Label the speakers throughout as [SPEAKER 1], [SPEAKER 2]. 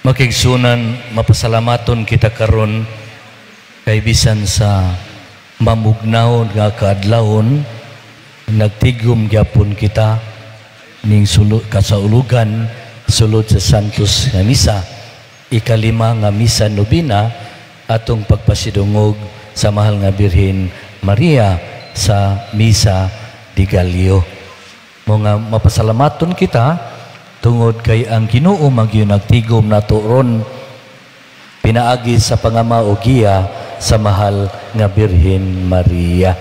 [SPEAKER 1] Makigsunan, mapasalamaton kita karon kay bisan sa mamugnaw nga kaadlawon, nagtigom gyapon kita ning sulod kasaulugan sulod sa Santos nga misa, ikalima nga misa nobina, atong pagpasidungog sa mahal nga Birhen Maria sa Misa de Gallo. Mo nga mapasalamaton kita tungod kay ang Ginoo magyud nagtigom nato ron pinaagi sa pangama o giya sa mahal nga Birhen Maria.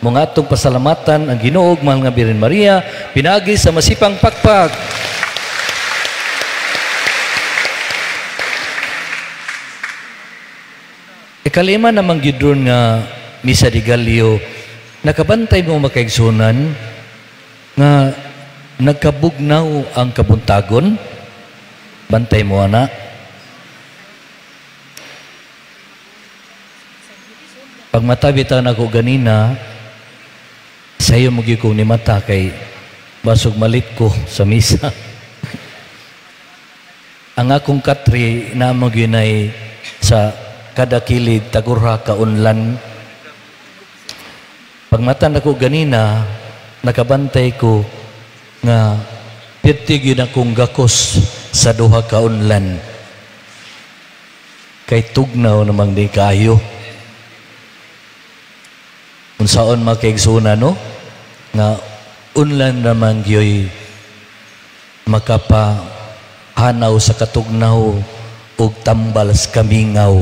[SPEAKER 1] Mo nga atong pasalamatan ang Ginoo ug mahal nga Birhen Maria pinaagi sa masipang pakpak. Ikalima namang gyud ron nga Misa de Gallo, nakabantay mo makaigsunan nga nagkabugnaw ang kabuntagon. Bantay mo ana. Pagmata bitaw nako ganina, sayo mo gyud kong nimata kay basog malit ko sa misa. Ang akong katri na mo gyud ay sa kada kilid tagurha ka unlan. Pagmata nako ganina, nakabantay ko nga pirti gyud akong gakos sa duha ka unlan. Kay tugnaw namang di kayo. Unsaon makaigsoona, no? Nga unlan naman gyoy makapahanaw sa katugnaw ug tambal sa kamingaw.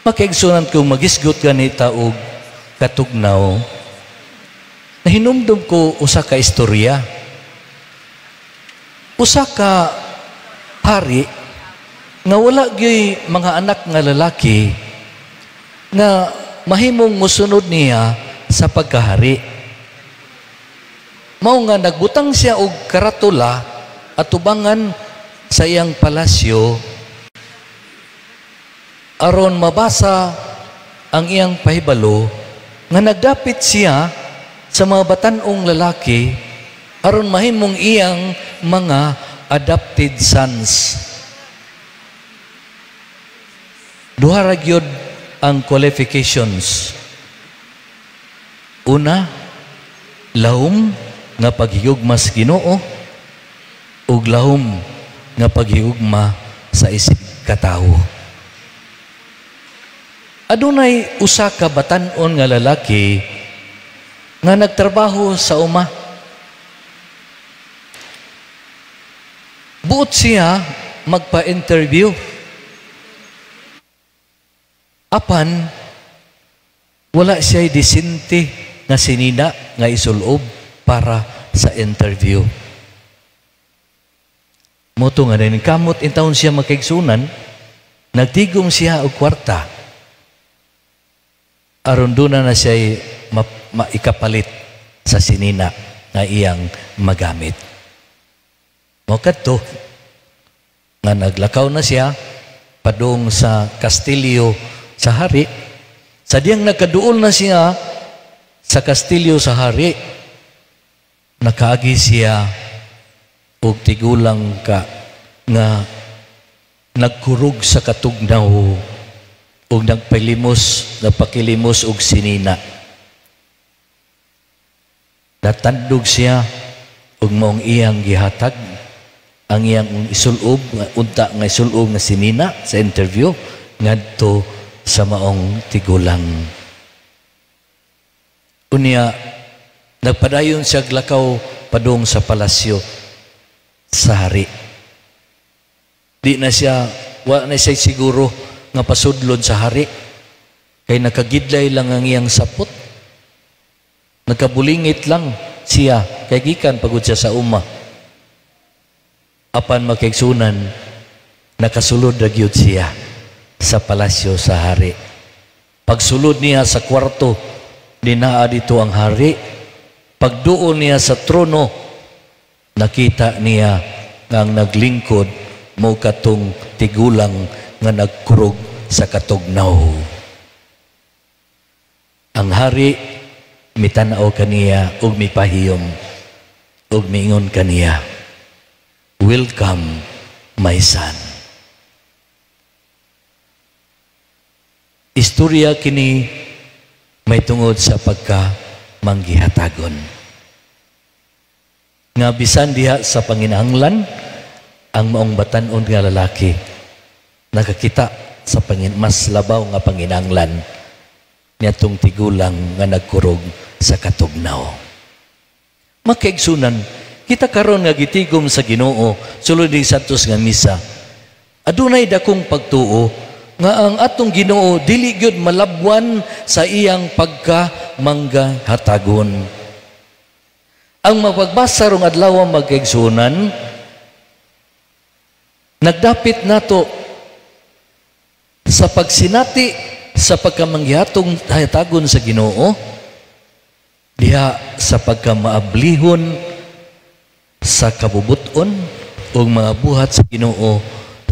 [SPEAKER 1] Makaigsunan kung magisgot ganita og katugnaw, nahinumdum ko usa ka istorya. Usa ka hari nga wala gyoy mga anak nga lalaki nga mahimong mosunod niya sa pagkahari. Mao nga nagbutang siya og karatula atubangan sa iyang palasyo aron mabasa ang iyang pahibalo nga nagdapit siya sa mga batan-ong lalaki aron mahimong iyang mga adopted sons. Duha ra gyud ang qualifications. Una, lahom nga paghigugma sa Ginoo ug lahom nga paghigugma sa isig katawo. Adunay usa ka batan-on nga lalaki nga nagtrabaho sa uma. Buot siya magpa-interview. Apan wala siya'y disente nga sinina nga isulob para sa interview. Moto nga naningkamot intawon siya makaigsunan, nagtigom siya og kwarta. Aron duna na siya'y maikapalit sa sinina nga iyang magamit. Mao kadto nga naglakaw na siya padung sa kastilyo sa hari. Sa diyang nagkaduol na siya sa kastilyo sa hari, nakaagi siya og tigulang ka nga nagkurog sa katugnaw og nagpalimos, nagpakilimos og sinina. Natandog siya og maong iyang gihatag ang iyang isulob, unta nga isulob nga sinina sa interview ngadto sa maong tigulang. Unya, nagpadayon siya glakaw padung sa palasyo sa hari. Di na siya, wa na siya siguro nga pasudlon sa hari. Kay nakagidlay lang ang iyang sapot. Nakabulingit lang siya, kay gikan pagod siya sa uma. Apan makaigsunan, nakasulod na gyud siya sa palasyo sa hari. Pagsulod niya sa kwarto, dinaa dito ang hari. Pagduol niya sa trono, nakita niya nga ang naglingkod mo katong tigulang nga nagkurog sa katugnaw. Ang hari mitanaw kaniya ug mipahiyom. Ug miingon kaniya, "Welcome, my son." Istorya kini may tungod sa pagka manggihatagon. Nga bisan diha sa panginahanglan, ang maong batan-on nga lalaki nakakita sa mas labaw nga panginahanglan niadtong tigulang nga nagkurog sa katugnaw. Makaigsunan, kita karon nga gitigom sa Ginoo sulod ning Santos nga misa. Adunay dakong pagtuo nga ang atong Ginoo dili gyud malabwan sa iyang pagka manggahatagon. Ang mapagbasa rong adlaw, magkaigsunan, nagdapit nato sa pagsinati sa pagkamanggihatong hatagon sa Ginoo diha sa pagkamaablihon sa kabubuton ug mga buhat sa Ginoo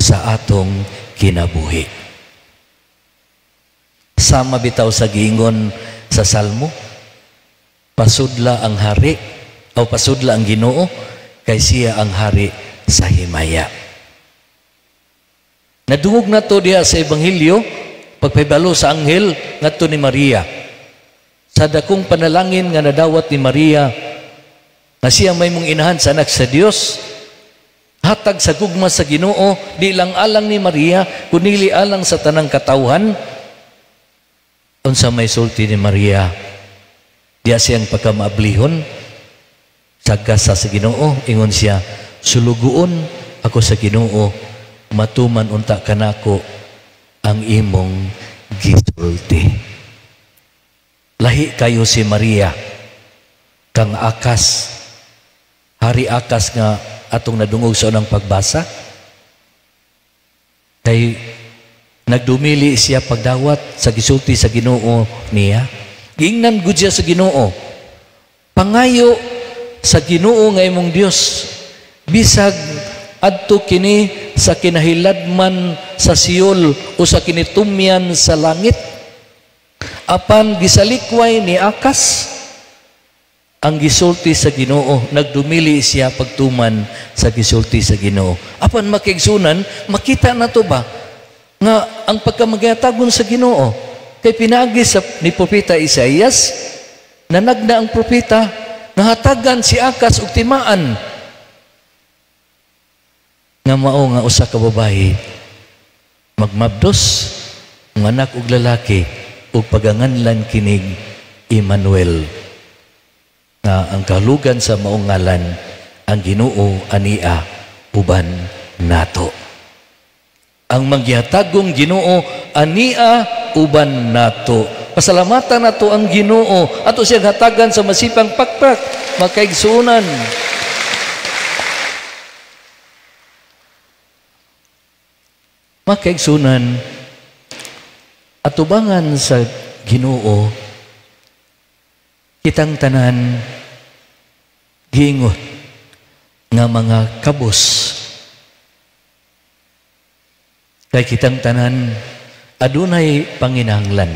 [SPEAKER 1] sa atong kinabuhi. Sama bitaw sa giingon sa Salmo, pasudla ang hari o pasudla ang Ginoo kay siya ang hari sa himaya. Nadungog na to diha sa Ebanghelyo, pagpahibalo sa anghel ngadto ni Maria. Sa dakong panalangin nga nadawat ni Maria, nga siya may mong inahan sa anak sa Dios, hatag sa gugma sa Ginoo, di lang alang ni Maria, kunili alang sa tanang katawhan. Unsa may sulti ni Maria? Diya siyang pagkamaablihon, sa gasa sa Ginoo, ingon siya, sulugoon ako sa Ginoo, matuman unta kanako ang imong gisulti. Lahi kayo si Maria kang Akas, Hari Akas nga atong nadungog sa unang pagbasa. Kay nagdumili siya pagdawat sa gisulti sa Ginoo niya. Giingnan gud siya sa Ginoo. Pangayo sa Ginoo nga imong Dios, bisag adto kini sa kinahiladman sa Seol o sa kinitumyan sa langit. Apan gisalikway ni Akas ang gisulti sa Ginoo, nagdumili siya pagtuman sa gisulti sa Ginoo. Apan makigsunan, makita na to ba nga ang pagkamagayatagon sa Ginoo kay pinaagi sa ni propeta Isaias, nanagna ang propeta nahatagan si Akas og timaan nga mao nga usa ka babayi magmabdos ng anak og lalaki ug paganganlan kinig Emmanuel, nga ang kahulugan sa maong ngalan ang Ginoo ania uban nato. Ang manggihatagong Ginoo ania uban nato. Pasalamatan nato ang Ginoo, ato siyang hatagan sa masipang pakpak, makaigsuonan. Makaigsunan, atubangan sa Ginoo, kitang tanan giingon nga mga kabos. Kay kitang tanan adunay panginahanglan.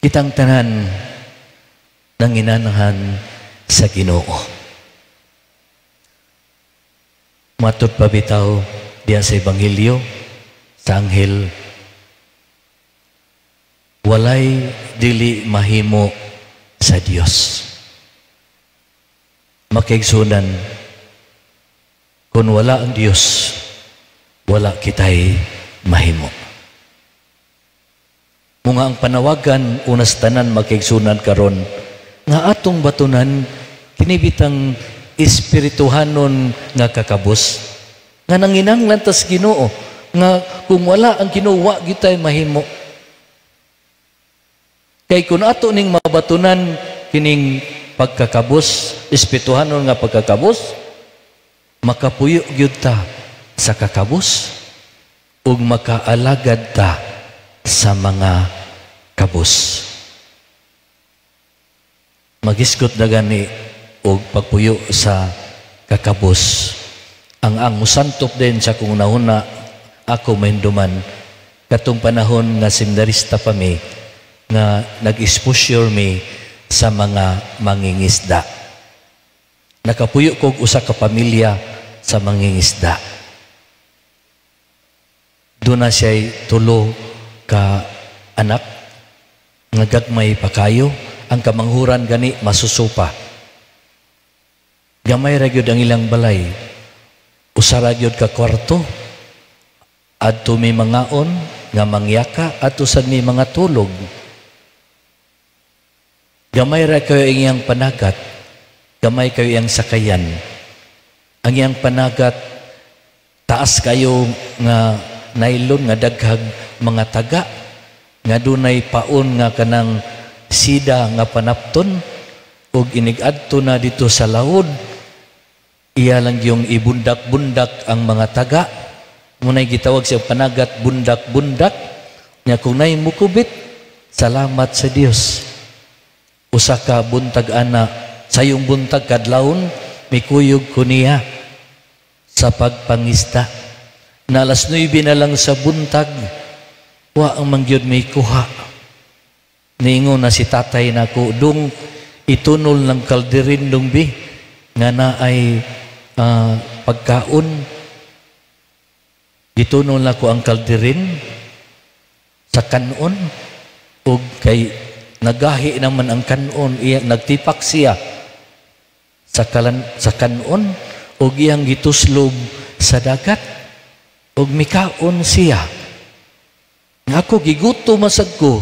[SPEAKER 1] Kitang tanan nanginanahan sa Ginoo. Matod pa bitaw diya sa Ebanghelyo sa anghel, walay dili mahimo sa Dios. Makaigsunan, kung wala ang Dios, wala kita'y mahimo. Mga ang panawagan unas tanan makaigsunan karon nga atong batunan kinibitang espirituhanon nga kakabos nga nanginahanglan tas Ginoo, nga kung wala ang Ginoo wa gitay mahimo. Kay kung ato ning mabatunan kining pagkakabos, espirituhanon nga pagkakabos, makapuyo gyud ta sa kakabos ug makaalagad ta sa mga kabos. Magisgot na gani og pagpuyo sa kakabos. Ang musantop din sa kung nahuna ako mahinduman katong panahon nga seminarista pa mi, nga nag-exposure mi sa mga mangingisda. Nakapuyo kog usa ka pamilya sa mangingisda. Duna siya'y tulo ka anak nga gagmay pa kayo, ang kamanghuran gani masusupa. Gamay ra gyud ang ilang balay. Usa ra gyud ka kwarto. Adto mi mangaon nga mangyaka, adto sad mi mga tulog. Gamay ra kayo ang iyang panagat, gamay kayo iyang sakayan. Ang iyang panagat, taas kayo nga nylon nga daghag mga taga, nga dunay paon nga kanang sida nga panapton, ug inig-adto na dito sa lahod, iya lang yung ibundak-bundak ang mga taga. Muna'y gitawag siya panagat bundak-bundak. Nya kung nay mukubit, salamat sa Dios. Usa ka buntag ana, sayong buntag kadlawon, mikuyog ko niya sa pagpangista. Na alas 9 na lang sa buntag, wa ang mangyud may kuha. Niingon na si tatay nako, "Dong, itunol ng kalderin dong bi, nga na ay pagkaon." Gitunol na ko ang kalderin sa kanon, ug kay nagahi naman ang kanon, iya nagtipak siya sa kanon ug iyang gituslob sa dagat ug mikaon siya. Nga ako gigutom masag ko,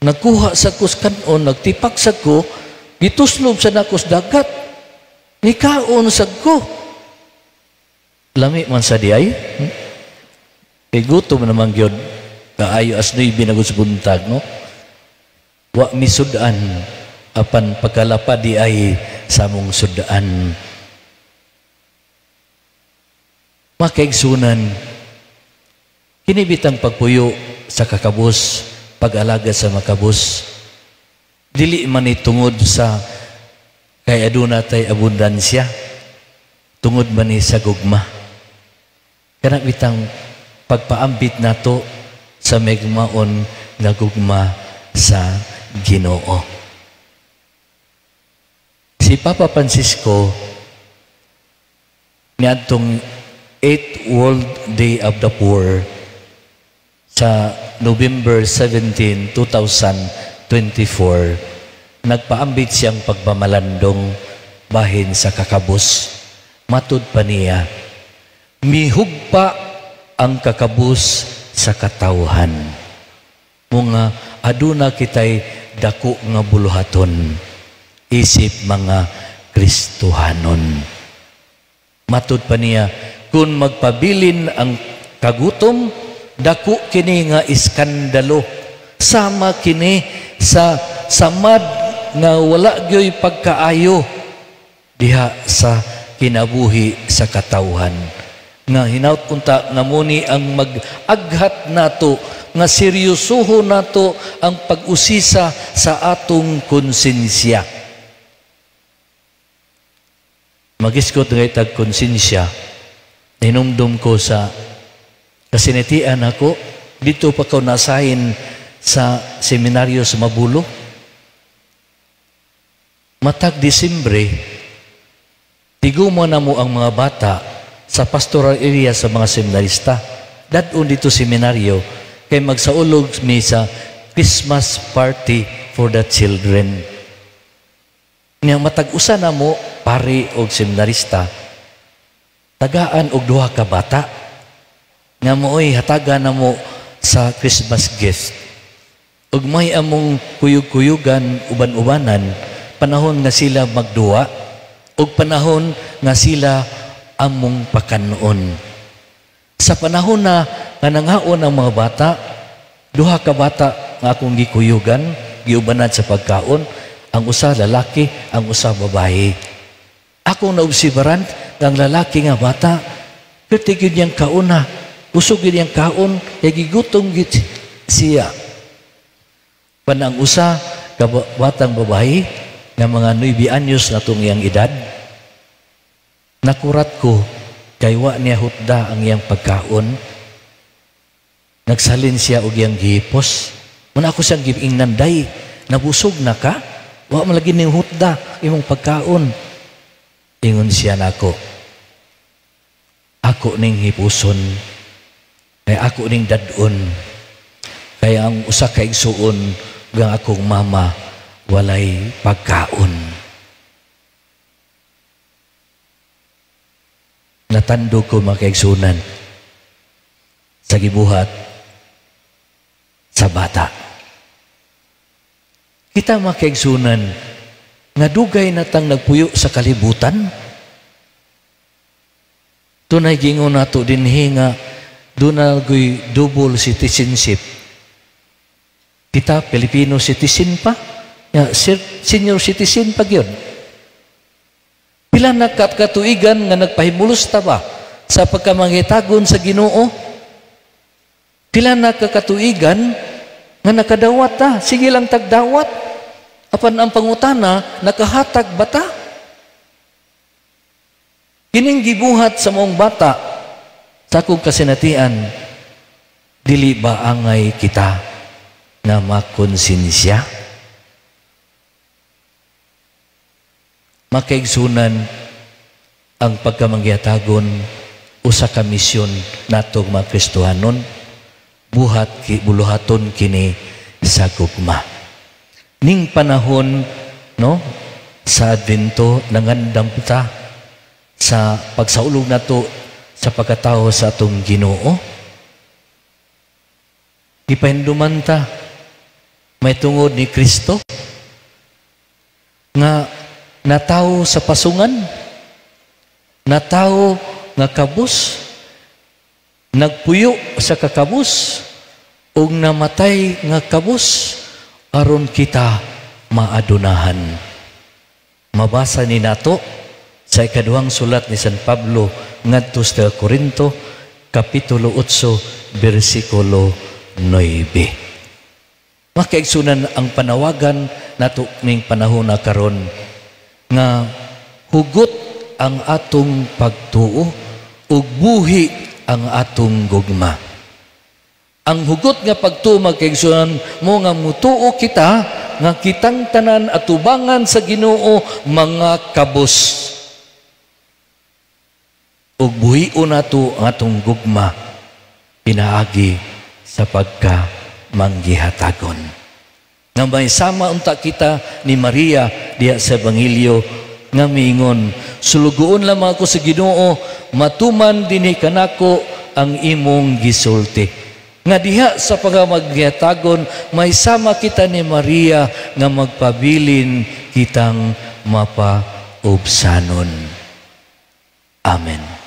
[SPEAKER 1] nagkuha sa ko sa kanon, nagtipak sa ko, gituslob sa nako sa dagat, mikaon sad ko. Lami man sa diay. Kay gutom naman gyud kaayo, as 9 na sa buntag, no? Wa mi sudan apan pagkalapa di ay samong sudan. Makaigsunan, kini bitang pagpuyo sa kakabus, pag-alaga sa makabus, dili man ni tungod sa kay aduna tay abundansya, tungod man ni sa gugma. Kana bitang pagpaambit nato sa megmaon nga gugma sa Ginoo. Si Papa Francisco niadtong 8th World Day of the Poor sa November 17, 2024, nagpaambit siyang pagmamalandong bahin sa kakabus. Matud pa niya, mihugpa ang kakabus sa katawhan. Mga aduna kitay dako nga buluhaton isip mga Kristohanon. Matud pa niya, kung magpabilin ang kagutom, dako kini nga iskandalo. Sama kini sa samad nga wala gyoy pagkaayo diha sa kinabuhi sa katawhan. Nga hinaut unta nga muni ang mag-aghat nato nga seryosoho nato ang pag-usisa sa atong konsensya. Magiskot nga itag konsensya, hinumdum ko sa kasinatian ako, dito pa ko nasahin sa seminaryo sa Mabulo. Matag Disembre, tiguma na mo ang mga bata sa pastoral area sa mga seminarista. Dadon dito seminaryo, kay magsaulog mi sa Christmas party for the children. Nga matag-usa na mo, pari og seminarista, tagaan og duha ka bata, nga mooy hatagan na mo sa Christmas gift. Ug may among kuyog-kuyugan, uban-ubanan, panahon nga sila magduwa, ug panahon nga sila among pakanon. Sa panahon na nga nangaon ang mga bata, duha ka bata nga akong gikuyugan, giubanan sa pagkaon, ang usa lalaki, ang usa babae. Akong naobserbaran ang lalaki nga bata, perti gyud niyang kauna, usog gyud niyang kaon, kay gigutom gyud siya. Pan ang usa ka batang babae nga mga 9 anyos na tong iyang edad, nakurat ko kay wa niya hutda ang iyang pagkaon. Nagsalin siya og iyang gihipos. Muna ako siyang giingnan, "Day, nabusog na ka?" Wa man lagi ning hutda imong pagkaon. Ingon siya nako, ako ning hipuson, kay ako ning dad-on, kay ang usa ka igsuon nga akong mama walay pagkaon. Natandog ko, mga kaigsunan, sa gibuhat sa bata. Kita, mga kaigsunan, nga dugay na tang nagpuyo sa kalibutan. Tunay gingon nato dinhi nga duna goy double citizenship. Kita Filipino citizen pa, ya, senior citizen pa gyud. Pila na katuigan nga nagpahimulos ta ba sa pagkamangitagon sa Ginoo? Pila na katuigan nga nakadawat ta, sige lang tagdawat. Apan ang pangutana, nakahatag ba ta? Kining gibuhat sa maong bata, sa akong kasinatian, dili ba angay kita nga makonsensya? Makaigsunan ang pagkamangyatagon usa ka misyon natong mga Kristohanon, buhat buluhaton kini sa gugma. Ning panahon, no, sa Advento, nangandam ta sa pagsaulog nato sa pagkatao sa atong Ginoo. Gipahinduman ta may tungod ni Kristo nga natawo sa pasungan, natawo nga kabus, nagpuyo sa kakabus, ug namatay nga kabus, aron kita maadunahan. Mabasa ni nato sa ikaduhang sulat ni San Pablo ngadto sa Korinto, Kapitulo 8, bersikulo 9. Makaigsunan ang panawagan nato ning panahon na karon nga hugot ang atong pagtuo ug buhi ang atong gugma. Ang hugot nga pagtuo, magkaigsunan, mo nga mutuo kita nga kitang tanan atubangan sa Ginoo mga kabus. Ug buhion nato ang atong gugma pinaagi sa pagka manggihatagon. Nga may sama unta kita ni Maria diha sa Ebanghelyo nga miingon, sulugoon lamang ako sa Ginoo, matuman dinhi kanako ang imong gisulti. Nga diha sa pagamaghihatagon may sama kita ni Maria nga magpabilin kitang mapaubsanon. Amen.